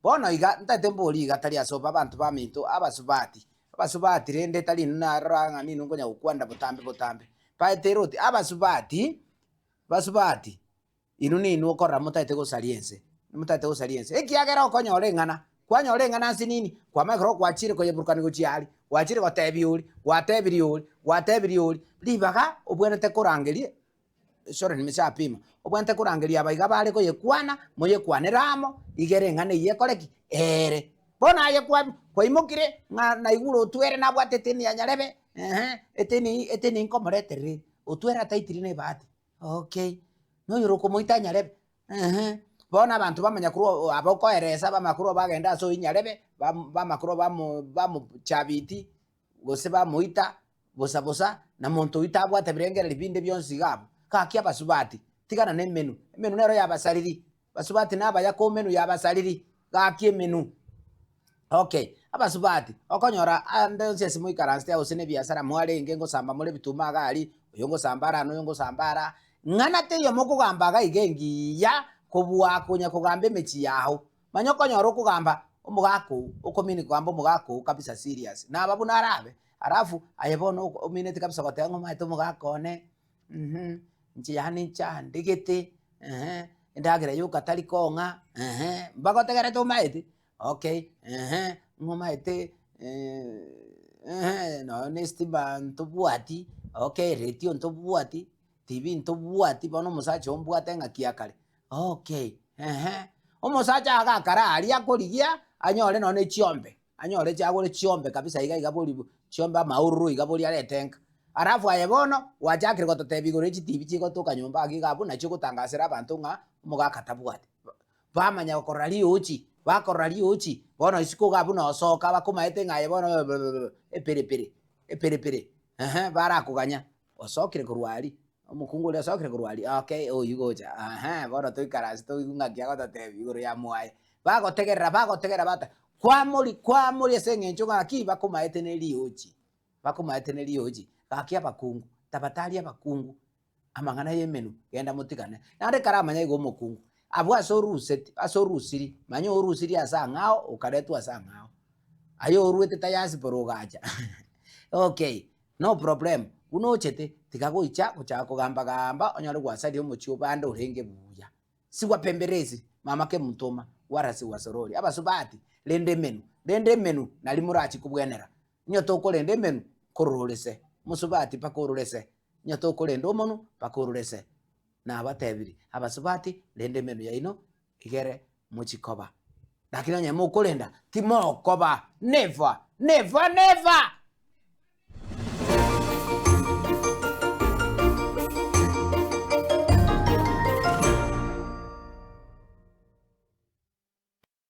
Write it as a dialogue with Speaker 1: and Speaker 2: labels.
Speaker 1: Bono iga, ntaete mbori iga tari ase obo abanto baminto abasubati, abasubati rende tari inwe narora ng'a ninwe nkonya gokwanera botambe botambe. Baete ere oti, abasubati, basubati, inwe ninwe okorora motaete gosaria ense, motaete gosaria ense. Ekiagera okonyora eng'ana, kwanyora eng'ana ase nini, kwamanya ekero gwachire koyeburukania gochia aria, gwachire gotebia oria, gwatebirie oria, gwatebirie oria, ribaga obwenerete korangeria Sorry nimeshapima, obwenerete korangeria aba iga bare koyekwana, moyekwanere amo, igere eng'ana eyio ekore ki? Eere. Bono aye kwa kwaimokire ng'a naigure otwere nabwate eteni ya nyarebe, ehe, eteni eyio eteni eyio nkomoreterera ere, otwere ataitiri na ebahati, okay, na oyore okomoita nyarebe, ehe. Bono abanto bamanya korwa aba okoeresa bamanya korwa bagenda ase oyio nyarebe, bam bamanya korwa bamo bamochabiti, gose bamoita bosa bosa, na monto oyio tabwate birengererio binde bionsi iga abwo. Gaki abasubati, tigana na emenwa, emenwa nero yabasariri, basubati nabaya ko menwa yabasariri, gaki emenwa. Okay, abasubati, okonyora ande onsi ase moikaransete gose na ebiasara mwarenge ngosamba more ebituma iga aria, oyo ngosamba ara na oyo ngosamba ara, ng'ana teiyo mokogamba iga iga engiya kobua konya kogamba emechie yao. Manya okonyora okogamba omogaka oo, okomini kogamba omogaka oo kabisa serious, naba buna arabe, alafu aye bono omineti kabisa goteba ng'a omanyete omogaka one mh, inche yaani nchandegete eeh, endagera yoka tari kong'a eeh, mbagotegerete omaete, okay eeh, ng'a omaete eeh, nonye na estima ntobwati, okay, eretio ntobwati, TV ntobwati, bono omosacha oo mbwate ng'aki akare. Okay, ehe. Omosacha agakara aria akorigia, anyore nonya ne chiombe, anyore chiagore chiombe kabisa iga iga bori chiombe amaururu iga bori arete nka. Alafu aye bono, gwachakire gototebia igoro ye chitibi chigotoka nyomba agwo iga abwo nachio ogotangasera abanto ng'a omogaka tabwati. Bamanya gokorora riochi, bakorora riochi, bono isiko iga abwo nosoka bakomaete ng'a aye bono eperepere, eperepere, ehe, barakoganya, osokire korwa aria. Omokungu oria osokire korwa aria, okay, oyio gocha, ehe, bono toikaranse toigwe ng'aki agototebia igoro ya mwaye. Bagotegerera bagotegerera bagoteba, kwamori kwamori ase eng'encho ng'aki bakomaete ne riochi, bakomaete ne riochi, gaki abakungu, tabatari abakungu, amang'ana ya emenwa, genda motigane. Naende karamanya igo omokungu, abwo ase oruseti ase orusiri, manya orusiri ase ang'ao okaretwa ase ang'ao, aye oruete diaspora ogacha okay. No problem, buna ochete tiga goicha gochaka kogamba gamba onyore gwasaria omochie obande orenge buya. Sigwa pemberezi mama kemutuma wala sigwa sorori abasubati renda emenwa renda emenwa nari morachi kobwenera onye tokorenda emenwa nkororese mosubati mpaka ororese onye tokorenda omonwa mpaka ororese nabatebirie abasubati renda emenwa yaino igere mochie koba. Lakini onye mokorenda, timokoba, never, never, never!